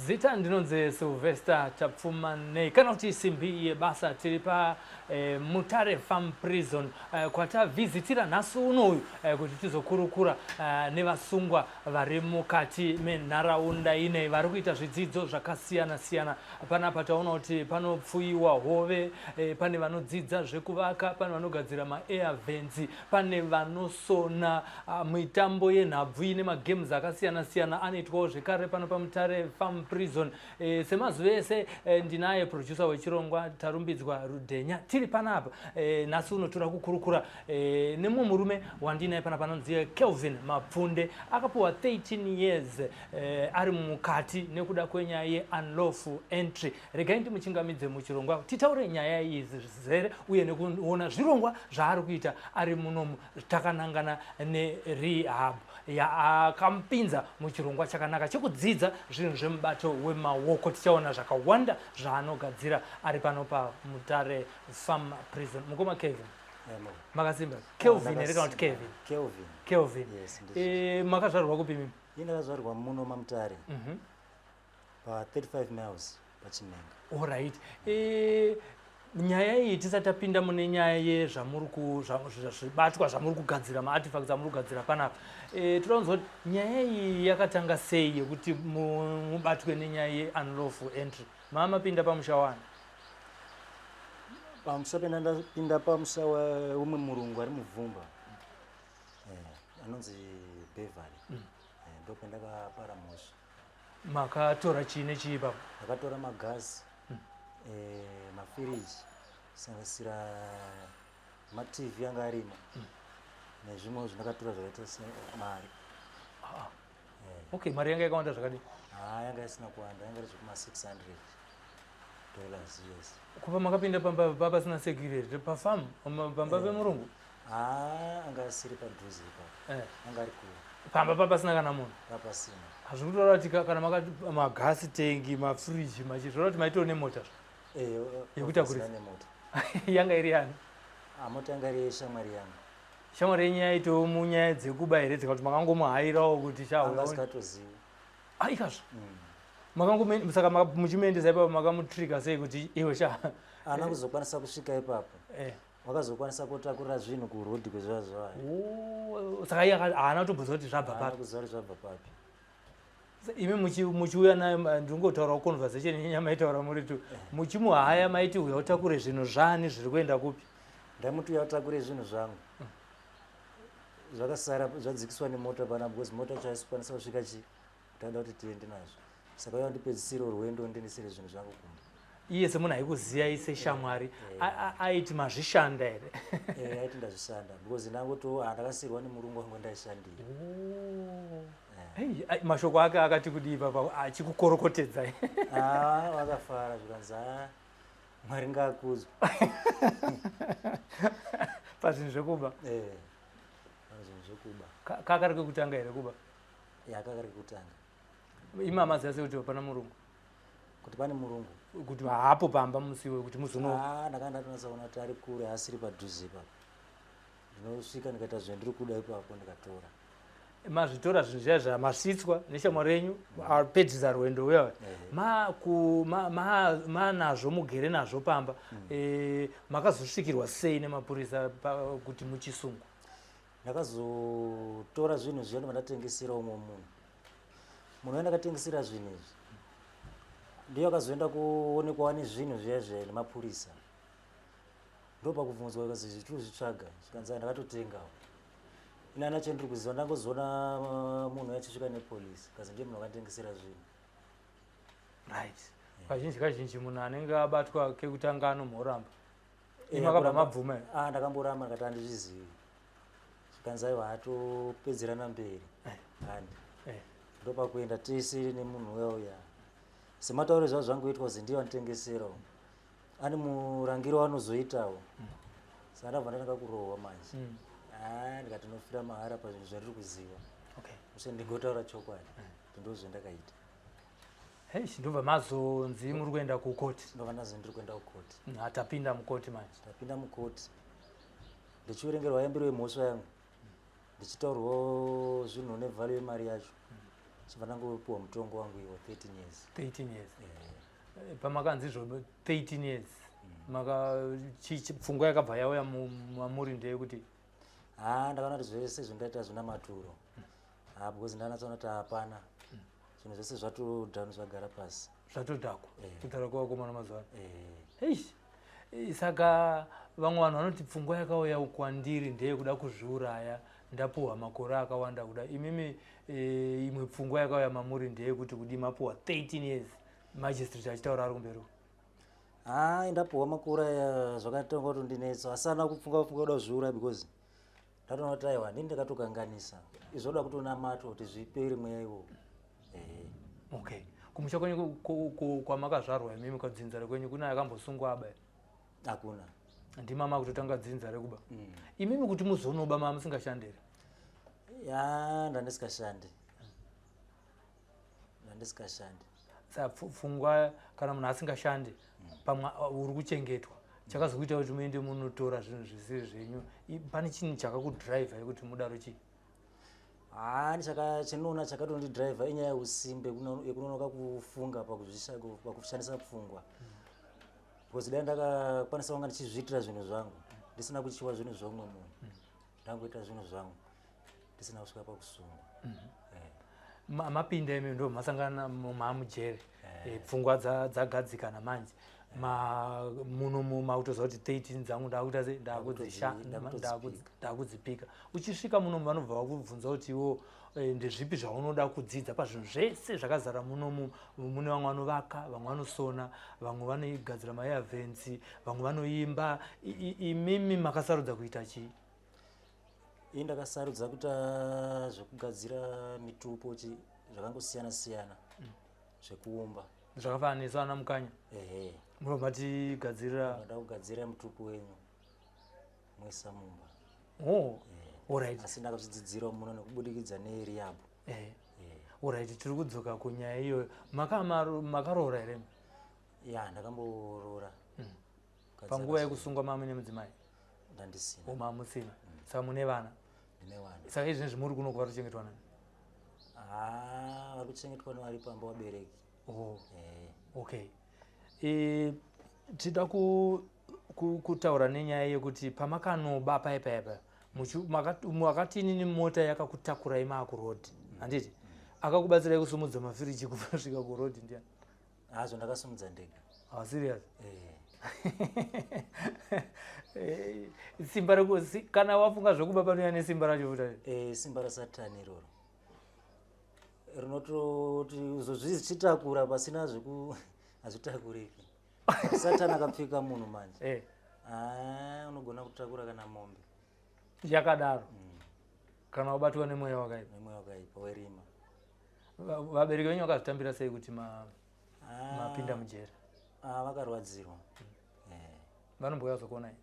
Zita ndinonzi Sylvester Tapfumanei kana kuti simbi yebasa. Tiri pa Mutare Farm Prison kwatavhizitira nhasi unoyu kuti tizokurukura nevasungwa vari mukati menharaunda inei vari kuita zvidzidzo zvakasiyana siyana. Panapa taona kuti panopfuyiwa hove, pane vanodzidza zvekuvaka, pane vanogadzira maair vents, pane vanosona mitambo yenhabvu ine magames akasiyana siyana anoitwawo zvekare pano paMutare Farm Prison. Semazuva ese ndinaye producer wechirongwa Tarumbidzwa Rudhenya. Tiri panapa nhasi unotora kukurukura nemumwe murume wandinaye panapa anonzi Kelvin Mapfunde. Akapiwa 13 years ari mukati nekuda kwenyaya yeunlawful entry. Regai ndimuchingamidze muchirongwa titaure nyaya iyi zvizere uye nekuona zvirongwa zvaari kuita ari munomu takanangana nerehab yaakamupinza muchirongwa chakanaka chekudzidza zvinhu zvemubato wemaoko. Tichaona zvakawanda zvaanogadzira ari pano paMutare Farm Prison. Mukoma Kevin, makasimba? Kelvin here kana kuti Kevin? Kelvin. Kelvin. Yes, ndizvo. Makazvarwa kupi mimi? Ini ndakazvarwa muno maMutare. Pa 35 miles paChimenga. Alright. Nyaya iyi tisati tapinda mune nyaya yezvamuri zvibatwa zvamuri kugadzira, maartifacts amuri kugadzira panapa, toda kunzwa kuti nyaya iyi yakatanga sei yekuti mubatwe nenyaya yeunlawful entry. Mapinda pamusha wani? Pamusha penda ndapinda pamusha weumwe murungu ari muvhumba, anonzi Beverly. Ndo pendakapara mhosva. Makatora chii nechii ipapo? Ndakatora magasi, mafiriji, kusanganisira maTV anga arimo, nezvimwe zvindakatora zvakaita semari. Okay, mari yanga yakawanda zvakadii? Ha, yanga isina kuwanda, yanga iri zvekuma $600, yes. Kupa makapinda pamba pasina security pafarm, pamba pemurungu? Ha, anga asiri padhuze ipapo. Anga ari kure. Pamba papasina kana munhu? Papasina. Hazvi kutora kuti kana makati magasi tengi, mafriji, machi, zvoreva kuti maitori nemota yekutakurisa? Nemota. Yanga iri yani? Mota yanga iri yeshamwari yangu. Shamwari yenyu yaitawo munyaya dzekuba here, dzika kuti makangomuhairawo kuti Anga asikatozivi. Aikazvo? Saka muchimuendesa ipapo makamutrika sei kuti iwe sha? Haana kuzokwanisa kusvika ipapo. Wakazokwanisa kutakurira zvinhu kurodhi kwezviva zvayo. Oh, saka iye haana kutobvunza kuti zvabva Haana papi? kuziva kuti zvabva papi. Imi muchiuya naye, ndingotaurawo conversation yenyama maitaura muri tu, muchimuhaya maiti uya utakure zvinhu zvani, zviri kuenda kupi? Ndamuti uya utakure zvinhu zvangu zvakasara zvadzikiswa nemota pana, because mota yacho haisi kukwanisa kusvika chi tada kuti tiende nazvo, saka uya undipedzisire rwendo, undendesere zvinhu zvangu kumba. Iye semunhu aikuziyai seshamwari, aiti mazvishanda here? Aiti ndazvishanda because ndangoto ndakasirwa nemurungu wangu ndaishandira. Hey, mashoko ake akati kudii papa achikukorokotedzai? Ah, vakafara, zvikanzi, "Ah, Mwari ngaakudzwe." Pazvinhu zvekuba? Pazvinhu zvekuba. Kakari kekutanga here kuba? Yakakari kekutanga. Imi amaziva sei kuti pana murungu? Kuti pane murungu? Kuti haapo pamba musiwe kuti muzono. Ah, ndakanga ndatonatsa kuona kuti ari kure, asiri padhuze ipapo. Ndinosvika ndikaita zvendiri kuda ipapo, ndikatora. Mazvitora zvinhu zviya zvamasvitswa neshamwari yenyu, apedzisa rwendo uya, manazvo mugere nazvo pamba, makazosvikirwa sei nemapurisa kuti muchisungwa? Ndakazotora zvinhu zviya ndobva ndatengesera umwe munhu. Munhu wandakatengesera zvinhu izvi ndiyo akazoenda kuonekwawo nezvinhu zviya zviya nemapurisa. Ndopakubvunzwa kazi tiri kuzvitsvaga, zvikanzi, "Ah, ndakatotengawo ini." Ana chandiri kuziva, ndangozoona munhu achisvika nepolisi, kazi ndiye munhu akatengesera zvinhu. Right, kazhinji kazhinji munhu anenge abatwa kekutanga anomhoramba. Imi makabva mabvuma here? Ah, ndakamboramba, ndikati handizvizivi, zvikanzi aiwa, atopedzerana mberi handi. Ndopakuenda tese nemunhu uya uya, sematauro zvavo zvangoitwa kuzi ndiye wanditengeserawo, ane murangiro wanozoitawo, saka ndabva ndatanga kurohwa manje. Ah, ndikati ndinofira mahara pazvinhu zvandiri kuziva. Use ndingotaura chokwadi kuti ndo zvandakaita. Hei, ndobva mazonzi muri kuenda kukoti? Ndobva ndazi ndiri kuenda kukoti. Hatapinda mukoti manje. Ndapinda mukoti ndichiverengerwa yambiro yemhosva yangu, ndichitaurwawo zvinhu nevalue yemari yacho. Chibva ndangopiwa mutongo wangu iwo 13 years. 13 years. Pamakanzi izvo 13 years, maka pfungwa yakabva yauya mamuri ndeyekuti? Ha, ndakaona kuti zvese zvindaita zvina maturo. Ha, because ndanatsoona kuti hapana, zvinhu zvese zvatodhanu, zvagara pasi. Zvatodhakwa. Kutaura kwavakomana mazuva ano. Eish. Saka vamwe vanhu vanoti pfungwa yakauya kwandiri ndeyekuda kuzviuraya, ndapuhwa makore akawanda kuda. Imimi imwe pfungwa yakauya mamuri ndeyekuti kudi mapuhwa 13 years, magistrate achitaura ari kumberi uko? Ha, ndapiwa makore aya, zvakatanga kutondinetsa, asana kupfunga pfunga kuda kuzviuraya, because ndatoona kuti aiwa, ndini ndakatokanganisa, izvoda kutonamatwa kuti zvipere mweya iwowo. Okay, kumusha kwenyu kwamakazvarwa imimi, kadzinza rekwenyu, kuna akambosungwa aba? Hakuna. Ndimama kutotanga dzinza rekuba? Imimi kuti muzonoba maa musingashandiri? Ya, ndandisikashandi, ndandisikashandi. Saka pfungwa, kana munhu asingashandi, pamwe uri kuchengetwa, chakazokuita kuti muende munotora zvinhu zvisiri zvenyu, pane chinhu chakakudhiraivha yekuti mudaro chii? Ha, chinoona chakatondidhiraivha inyaya yeusimbe yekunonoka kufunga pakushandisa pfungwa, because dai ndakakwanisa kunga ndichizviitira zvinhu zvangu ndisina kuchiwa zvinhu zvaumwe munhu, ndangoita zvinhu zvangu ndisina kusvika pakusungwa. Mapinda imi, ndo masangana mamujere. Pfungwa dzagadzikana manje. Muno makutoziva kuti 13 dzangu ndakuita sei, ndakudzipika. Uchisvika muno, vanobva vakubvunza kuti iwo ndezvipi zvaunoda kudzidza pazvinhu zvese zvakazara munomu? Mune vamwe vanovaka, vamwe vanosona, vamwe vanogadzira maair vents, vamwe vanoimba. Imimi makasarudza kuita chii? Ii, ndakasarudza kuita zvekugadzira mitupo, zvakangosiyana siyana, zvekuumba. Zvakafanana nesu ana Mukanya? Ehe. Munobva tigadzirira. Ndada kugadzira mutupo wenyu, moisa mumba. Oh, alright. Asi ndakazvidzidzirawo muno nekubudikidza nerehab. Alright, tiri kudzoka kunyaya iyoyo. Makaroora here? Ya, ndakamboroora. Panguva yekusungwa mami nemudzimai? Ndandisina. O, mamusina. Saka mune vana? Ndine vana. Saka izvezvi muri kuno, kuvari kuchengetwa nani? Ha, vari kuchengetwa nevari pamba, vabereki. Oh. Okay, tida kutaura nenyaya yekuti pamakanoba paya paya paya, makati inini mota yakakutakurai maakurodhi, handiti? Akakubatsirai kusumudza mafiriji kusvika kurodhi ndiani? Hazvo, ndakasumudza ndega. Ah, serious? Eh. Simba reku kana wafunga zvekuba panouya nesimba racho futi. Simba rasatani iroro rinototi uzozvichitakura pasina zveku, hazvitakuriki. Satani akapfeka munhu manje, ah, unogona kutakura kana mombe. Yakadaro, kana wabatwa nemweya wakaipa. Nemweya wakaipa werima. Vabereki venyu vakazvitambira sei kuti Ah, mapinda mujeri? Ah, vakarwadzirwa. Vanombouya kuzokuonai?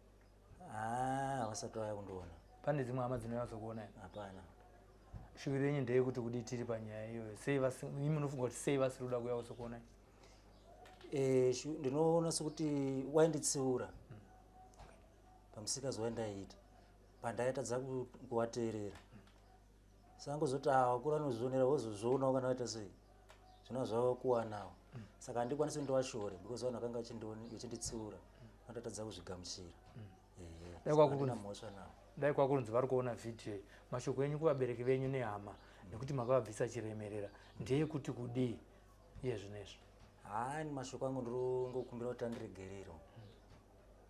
Ah, havasati vauya kundiona. Pane dzimwe hama dzinouya kuzokuonai? Hapana. Shuviro yenyu ndeyekuti kudi tiri panyaya iyoyo? Sei imi munofunga kuti sei vasiri kuda kuuya kuzokuonai? Ndinoona sekuti wainditsiura pamusikazi wandaiita, pandaitadza kuvateerera. Saka ngozoti, ah, wakura, anozvionera, wozozvionawo kana waita sei, zvino zvavakuwanawo. Saka handikwanisi ndovashore because vanhu vakanga vachinditsiura, vandatadza kuzvigamuchira. Dai Saka handina mhosva navo. Dai kwakurunzi vari kuona vhidhiyo iyi, mashoko enyu kuvabereki venyu nehama, nekuti makavabvisa chiremerera, ndeyekuti kudii iye zvinezvi? Haa, ni mashoko angu ndirongokumbira kuti andiregerero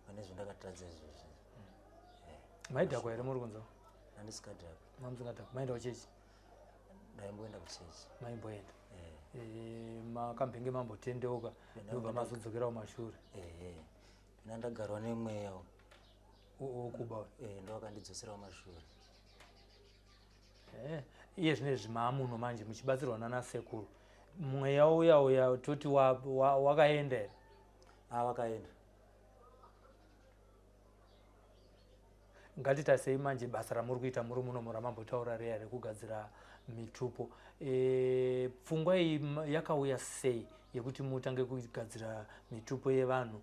pane zvandakatadza izvozvi. Maidhakwa here muri kunzwa? Handisikadhakwa. Mamusingadhakwa. Maenda kuchechi? Ndaimboenda kuchechi. Maimboenda. Makambenge mambotendeuka, ndobva mazodzokera kumashure? Ehe, pina ndagarwa nemweya wokuba. Ndo wakandidzosera kumashure. Iye zvinezvi maamuno manje muchibatsirwa nana sekuru, mweya uya uya toti wakaenda here? A, wakaenda. Ngatitasei manje basa ramuri kuita muri muno, ramambotaura riya rekugadzira mitupo. Pfungwa iyi yakauya sei yekuti mutange kugadzira mitupo yevanhu?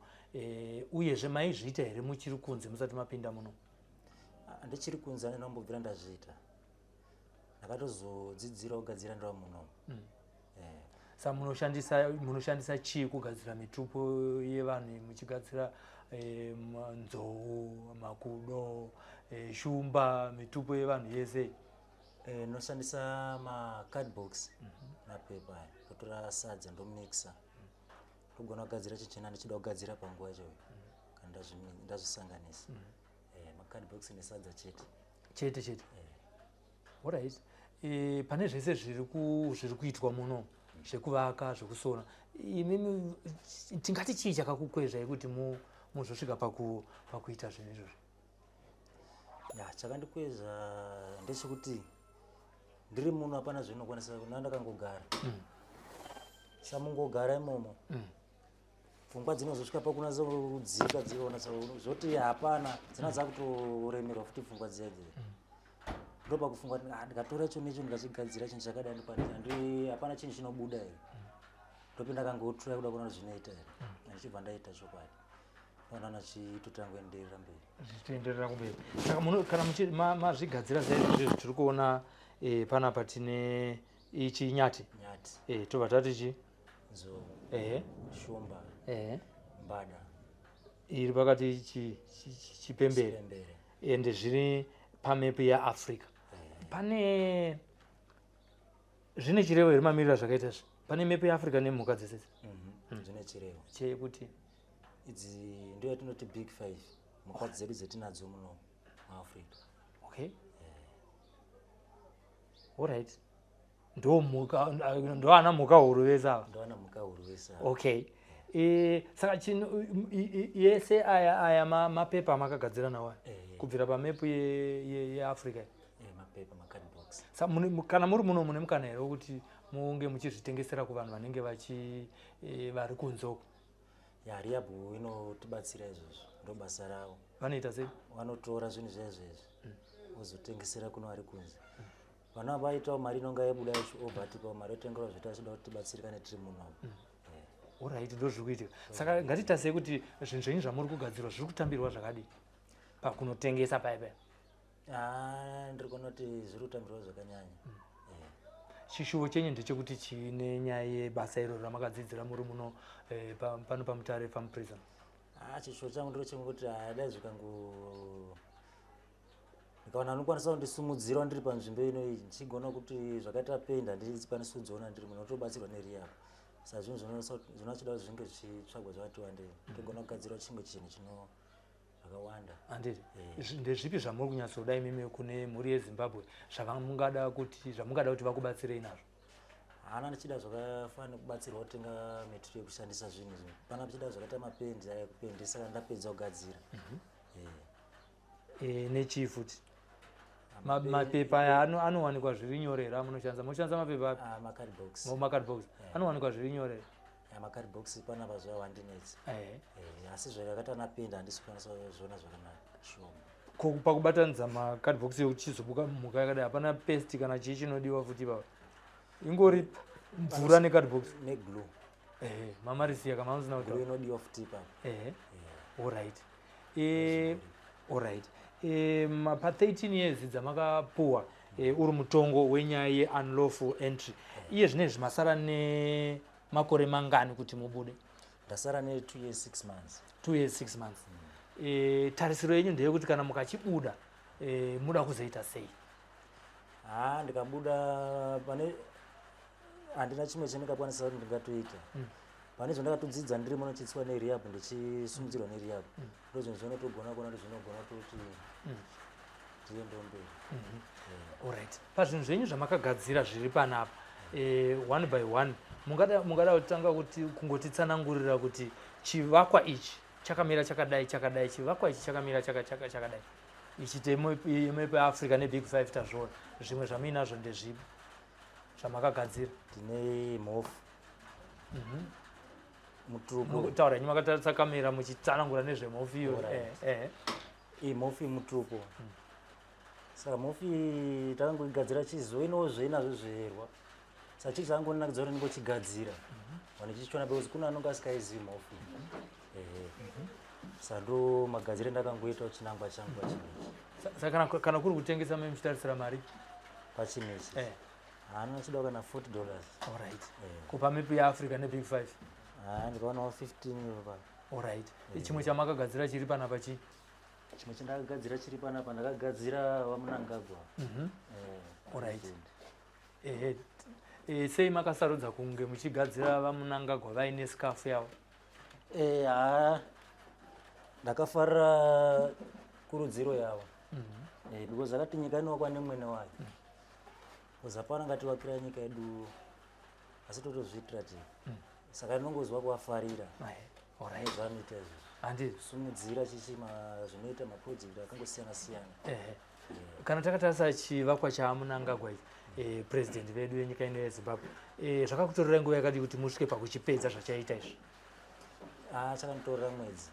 Uyezve maizviita here muchiri kunze, musati mapinda muno? Ah, ndichiri kunze handina kumbobvira ndazviita. Ndakatozodzidzira kugadzira ndava munomu. Sa munoshandisa chii kugadzira mitupo yevanhu, muchigadzira nzou, makudo, shumba, mitupo yevanhu yese? Ndinoshandisa macardbox mapepa aya, ndotora sadza, ndomixa, ndogona kugadzira chichena ndichida kugadzira panguva ichoyo kana ndazvisanganisa. Macardbox nesadza chete. Chete chete. Alright, pane zvese zviri kuitwa muno, zvekuvaka, zvekusona, imimi tingati chii chakakukwezvai kuti muzosvika pakuita zvinhu izvozvi? Ya, chakandikwezva ndechekuti ndiri muno hapana zvinokwanisa kuna ndakangogara. Samungogara imomo, pfungwa dzinozosvika pakunatsa kudzika, dziona zvoti hapana, dzina dzakutoremerwa futi pfungwa dziya dziya. Ndopakufunga kuti, "Ah, ndikatora icho necho, ndikachigadzira chinhu chakadai, ndikwanisa hapana chinhu chinobuda here?" Ndopinda kangotura kuda kuona kuti zvinoita here, ndichibva ndaita chokwadi, ona chitotanga kuenderera mberi. Zvichitoenderera kumberi. Saka kana mazvigadzira saizvozvo, tiri kuona panapa tine ichi nyati. Nyati. Tobva tati chi? Nzou. Ehe. Shumba. Ehe. Mbada. Iri pakati chipembere. Chipembere. Ende zviri pamepu yeAfrica. Pane zvine chirevo here mamiriro azvakaita izvi? Pane mepu yeAfrica nemhuka dzese idzi? Zvine chirevo. Chekuti? Idzi ndo yatinoti Big Five, mhuka dzedu dzetinadzo muno muAfrica. Okay, alright, ndo mhuka, ndo ana mhuka huru vese ava. Ndoana mhuka huru vese ava. Okay, saka chino yese aya mapepa amakagadzira nawo aya, kubvira pamepu yeAfrica? Mapepa, macardbox. Kana muri muno, mune mukana here wekuti munge muchizvitengesera kuvanhu vanenge vachi vari kunze uko? Ya, rehab inotibatsira izvozvo, ndo basa ravo. Vanoita sei? Vanotora zvinhu zvaizvezvi, vozotengesera kuno vari kunze. Vana vaitawo mari inonga yabuda yacho, obva atipawo mari, otengerawo zvita achida kuti tibatsirikane tiri munomu. Alright, ndo zviri kuitika. Saka ngatiita sei kuti zvinhu zvenyu zvamuri kugadzirwa zviri kutambirwa zvakadii pakunotengesa paya paya? Ah, ndiri kuona kuti zviri kutambirwa zvakanyanya. Chishuwo chenyu ndechekuti chine nyaya yebasa iroro ramakadzidzira muri muno, pano paMutare Farm Prison? Ah, chishuwo changu ndiro chekuti dai zvikango ndikawana anokwanisa kundisumudzira ndiri panzvimbo ino iyi, ndichigona kuti zvakaita pendi handikwanisi kudziona ndiri munhu otobatsirwa nerehab. Saka zvinhu zvinochida kuti zvinge zvichitsvagwa zvakati wandei, togona kugadzirawo chimwe chinhu chino zvakawanda. Handiti? Ndezvipi zvamuri kunyatsoda imimi kune mhuri yeZimbabwe, zvamungada kuti vakubatsirei nazvo? Hana, ndichida zvakafanana nekubatsirwa kutenga material yekushandisa zvinhu izvi. Pana ndichida zvakaita mapendi aya ekupendesa kana ndapedza kugadzira. Nechii futi? Mapepa aya anowanikwa zviri nyore here amunoshandisa? Munoshandisa mapepa api? Ah, macardbox. Macardbox anowanikwa zviri nyore here? Macardbox panapa zvawandinetsa. Asi zvakaita napendi handisi kukwanisa kuzviona zvakanaka shoma. Ko pakubatanidza macardbox ekuchizobuka mhuka yakadai, hapana paste kana chii chinodiwa futi ipapa? Ingori mvura necardbox? Neglue. Ehe, mamarisiya kama musina glue kutaura. Inodiwa futi ipapo. Ehe, alright. Pa 13 years dzamakapuwa uri mutongo wenyaya yeunlawful entry, iye zvinezvi masara nemakore mangani kuti mubude? Ndasara ne2 years 6 months. 2 years 6 months. Tarisiro yenyu ndeyekuti kana mukachibuda, muda kuzoita sei? Ha, ndikabuda pane handina chimwe chandingakwanisa kuti ndingatoita. Pane zvandakatodzidza ndiri munochitsiwa nerehab, ndichisumudzirwa nerehab, ndo zvinhu zvinotogona kuona kuti zvinogona kutoti tiendewo mberi. Alright, pazvinhu zvenyu zvamakagadzira zviri panapa, one by one, mungada kutanga kuti kungotitsanangurira kuti chivakwa ichi chakamira chakadai chakadai, chivakwa ichi chakamira chakadai, ichi temepu yeAfrica neBig Five tazviona. Zvimwe zvamuinazvo ndezvipi zvamakagadzira? Tine mhofu, mutupo. Taura henyu makatarisa kamera muchitsanangura nezvemhofu iyo. Alright. Eh. Iyi mhofu mutupo. Saka mhofu iyi takangoigadzira chizoinozve inazvo zverwa, saka chii chakangonakidza kuti ndingochigadzira vanhu chichiona, because kune anonge asikaizivi mhofu. Ehe, saka ndo magadziro endakangoitawo chinangwa changu pachinhu ichi. Saka kana kuri kutengesa, mai muchitarisira mari? Pachinhu ichi haana chida kana $40. Alright, kupa mepu yeAfrica nebig five? Ha, ndikaonawo 15 ipa. Alright, chimwe chamakagadzira chiri panapa chii? Chimwe chandakagadzira chiri panapa, ndakagadzira vaMunangagwa. Alright. Ehe, sei makasarudza kunge muchigadzira vaMunangagwa vaine scarf yavo? Ha, ndakafarira kurudziro yavo because akati nyika inovakwa nemwene wayo, because hapana ngativakira nyika yedu, asi totozviitira tiri. Saka ndinongozwa kuvafarira zvanoita izvozvo. Handiti. Kusumudzira chichi zvinoita maproject akangosiyana siyana. Ehe, kana takatarisa chivakwa chaMunangagwa ichi, president vedu venyika ino yeZimbabwe, zvakakutorerai nguva yakadii kuti musvike pakuchipedza zvachaita izvi? Ah, chakanditorera mwedzi.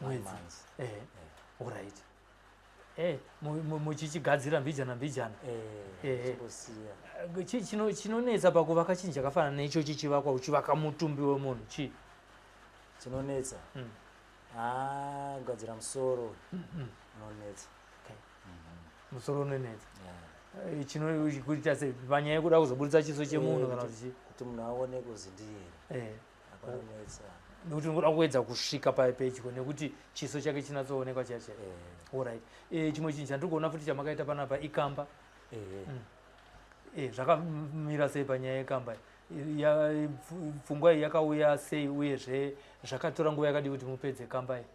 Mwedzi? Months. Ehe, alright, muchichigadzira mbijana mbijana. Chimbosiya. Chinonetsa pakuvaka chinhu chakafanana neichochi chivakwa, uchivaka mutumbi wemunhu, chii? Chinonetsa? Ah, kugadzira musoro unonetsa. Okay. Musoro unonetsa? Yeah. Kuita sei, panyaya yekuda kuzoburitsa chiso chemunhu kana kuti chii? Kuti munhu aone kuzi ndiye, apanonetsa. Nekuti unoda kuedza kusvika pedyo nekuti chiso chake chinatsoonekwa chaicho. Alright, chimwe chinhu chandiri kuona futi chamakaita panapa ikamba. Zvakamira sei panyaya yekamba iyi? Pfungwa iyi yakauya sei, uyezve zvakatora nguva yakadii kuti mupedze kamba iyi?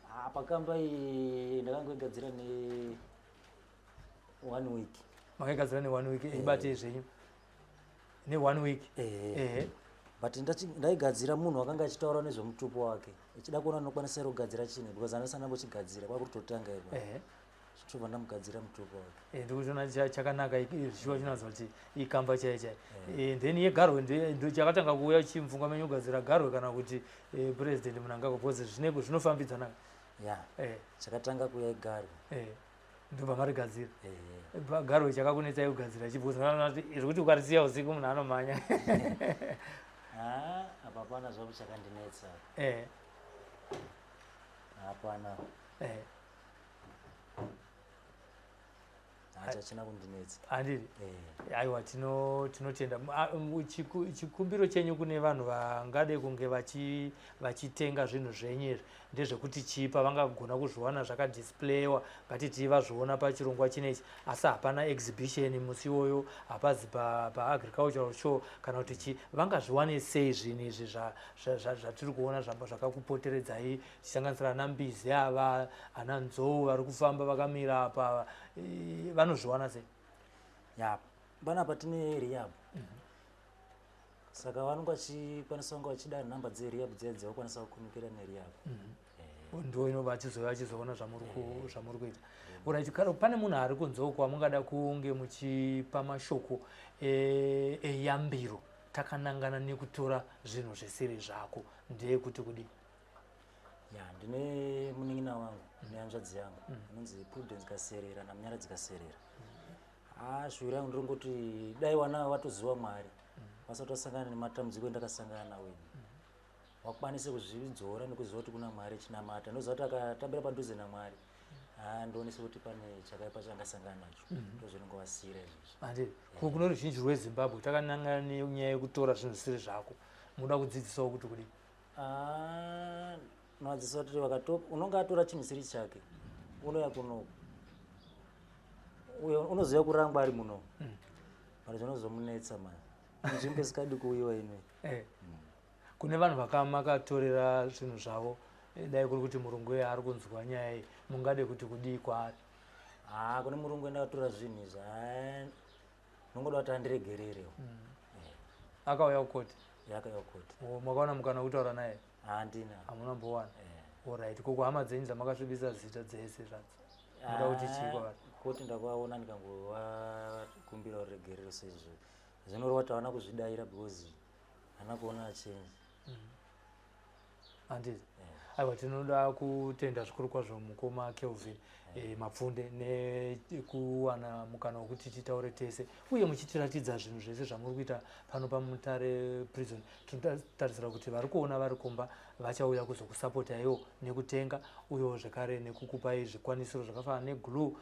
Ah, pakamba iyi ndakangoigadzira ne one week. Makaigadzira ne1 week? Ibatei zvenyu, ne1 week? Ehe. But ndaigadzira munhu akanga achitaura nezvemutupo wake, achida kuona ndinokwanisa here kugadzira chinhu, because andisana mbochigadzira, kwakutotanga ipa. Chobva ndamugadzira mutupo wake. Ndikuchiona chakanaka zvichiwa chinoratidza kuti ikamba chaiyo chaiyo. Then yegarwe ndo chakatanga kuuya chimupfungwa menyu, kugadzira garwe kana kuti President Mnangagwa? Because zvinofambidzana. Ya, chakatanga kuuya igarwe. Ndobva marigadzira. Garwe chakakunetsai kugadzira chibvunza zvekuti ukarisiya usiku munhu anomhanya? Ha, apa hapana zvapo chakandinetsa. Hapana. Hachachina kundinetsa. Handiri? Eh. Aiwa, tinotenda. Chikumbiro chenyu kune vanhu vangade kunge vachitenga zvinhu zvenyu izvi ndezvekuti chii, pavangagona kuzviwana zvakadisplayiwa? Ngatiti vazviona pachirongwa chinechi, asi hapana exhibition musi iwoyo, hapazi paagricultural show kana kuti chii, vangazviwane sei zvinhu izvi zvatiri kuona zvakakupoteredzai, tichisanganisira ana mbizi ava, ana nzou vari kufamba vakamira apa? Vanozviwana sei? Ya, panapa tine rehab, saka vanonge vachikwanisa kunge vachida nhamba dzerehab dziya dzavakwanisa kukomukira nerehab. Ndo inova vachizouya vachizoona zvamuri kuita. Alright, kana pane munhu ari kunzewo kwamungada kunge muchipa mashoko eyambiro takanangana nekutora zvinhu zvisiri zvako, ndeyekuti kudii? Ya, ndine munin'ina wangu nehanzvadzi yangu inonzi Prudence Kaserera naMunyaradzi Kaserera. Ah, shuviro yangu ndiringoti dai wana vatoziva Mwari, vasati vasangana nematambudziko endakasangana nawo ini, wakwanise kuzvidzora nekuziva kuti kuna Mwari, chinamata. Ndoziva kuti akatambira padhuze naMwari, ha, ndionese kuti pane chakaipa changasangana nacho. Ndozvinongovasiyira izvozvo. Handiti kuno ruzhinji rweZimbabwe, takanangana nenyaya yekutora zvinhu zvisiri zvako, munoda kudzidzisawo kuti kudii? Ah, novadzidzisa kuti unonge atora chinhu chisiri chake, unouya kunoku, uyo unoziva kurangwa ari muno, but zvinozomunetsa mani, nzvimbo isikadi kuuyiwa inoi. Kune vanhu vakamakatorera zvinhu zvavo, dai kuri kuti murungu iye ari kunzwa nyaya iyi, mungade kuti kudii kwaari? Ha, kune murungu endakatora zvinhu izvi, ha, nongoda kuti andiregererewo. Akauya kukoti? Yakauya kukoti. Oh, makaona mukana wekutaura naye? Handina. Hamuna mbowana? Alright, koko hama dzenyu dzamakasvibisa zita dzese zvadzo, muda kuti chii kwavari? Koti ndakaona ndikangovakumbira ruregerero sezvo zvinoreva kuti havana kuzvidayira, because hana kuona change. Handiti? Aiwa, tinoda kutenda zvikuru kwazvo mukoma Kelvin. Mapfunde nekuwana mukana wekuti titaure tese uye muchitiratidza zvinhu zvese zvamuri kuita pano paMutare Prison. Tinotarisira kuti vari kuona vari kumba vachauya kuzokusapotaiwo nekutenga, uyewo zvekare nekukupai zvikwanisiro zvakafanana neglue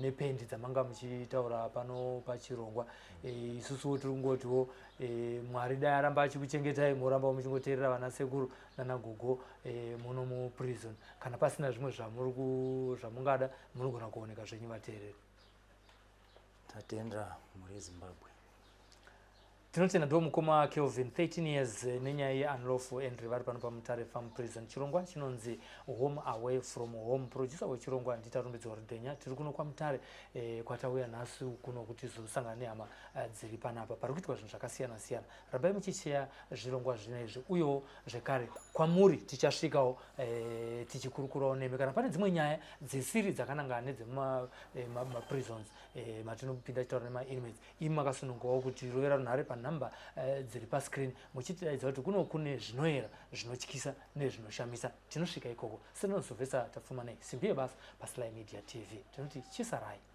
nependi dzamanga muchitaura pano pachirongwa. Isusuwo tiri kungotiwo Mwari dai aramba achikuchengetai, moramba muchingoteerera vana sekuru nanagogo muno muprison. Kana pasina zvimwe zvamungada, munogona kuoneka zvenyu, vateereri. Tatenda, mhuri yeZimbabwe. Tinotenda. Ndo mukoma Kelvin, 13 years nenyaya yeunlawful entry, vari pano paMutare Farm Prison. Chirongwa chinonzi Home Away from Home. Producer wechirongwa ndiTarumbidzwa Rudhenya. Tiri kuno kwaMutare kwatauya nhasi kuno kuti tizosangana nehama dziri panapa pari kuitwa zvinhu zvakasiyana siyana. Rambai muchicheya zvirongwa zvinezvi, uyewo zvekare kwamuri tichasvikawo tichikurukurawo nemi kana pane dzimwe nyaya dzisiri dzakanangana nedzemumaprisons matinopinda tichitaura nemainmates. Imi makasunungukawo kuti rovera runhare panhamba dziri pascreen muchitidaidza kuti kuno kune zvinoera, zvinotyisa nezvinoshamisa. Tinosvika ikoko. Senozovhesa Tapfumanei, simbi yebasa paSly Media TV. Tinoti chisarai.